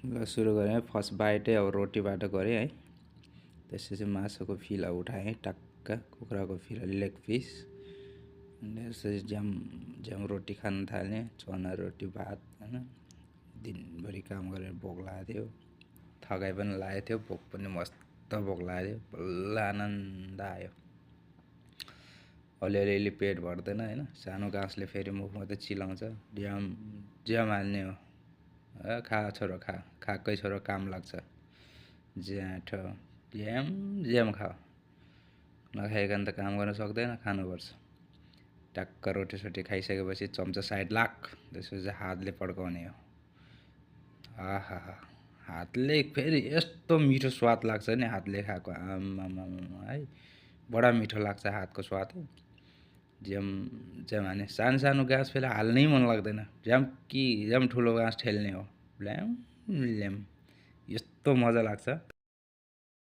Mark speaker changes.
Speaker 1: ल सुरु गरेँ। फर्स्ट बाइटै अब रोटीबाट गरेँ है। त्यसपछि मासुको फिला उठाएँ टक्क, कुखुराको फिला लेग पिस। त्यसपछि ज्याम रोटी खान थालेँ, चना रोटी भात होइन। दिनभरि काम गरेर भोक लागेको थियो, थकाइ पनि लागेको थियो, भोक पनि मस्त भोक लागेको थियो। बल्ल आनन्द आयो। अलिअलि पेट भर्दैन होइन। सानो गाँसले फेरि मुखमा त चिलाउँछ। ज्याम हाल्ने हो, खा छोरो खा, खाएकै छोरो काम लाग्छ। ज्याठ ज्याम खाऊ, नखाइकन त काम गर्न सक्दैन, खानुपर्छ। टक्क रोटी सोटी खाइसकेपछि चम्चा साइड लाग, त्यसपछि हातले पड्काउने हो। आहा, हातले फेरि यस्तो मिठो स्वाद लाग्छ नि हातले खाएको, आमामा है, बडा मिठो लाग्छ हातको स्वाद। ज्याम हाने सानो सानो गाँस फेरि हाल्नै मन लाग्दैन। ज्याम ठुलो गाँस ठेल्ने हो, ल्याम यस्तो मजा लाग्छ।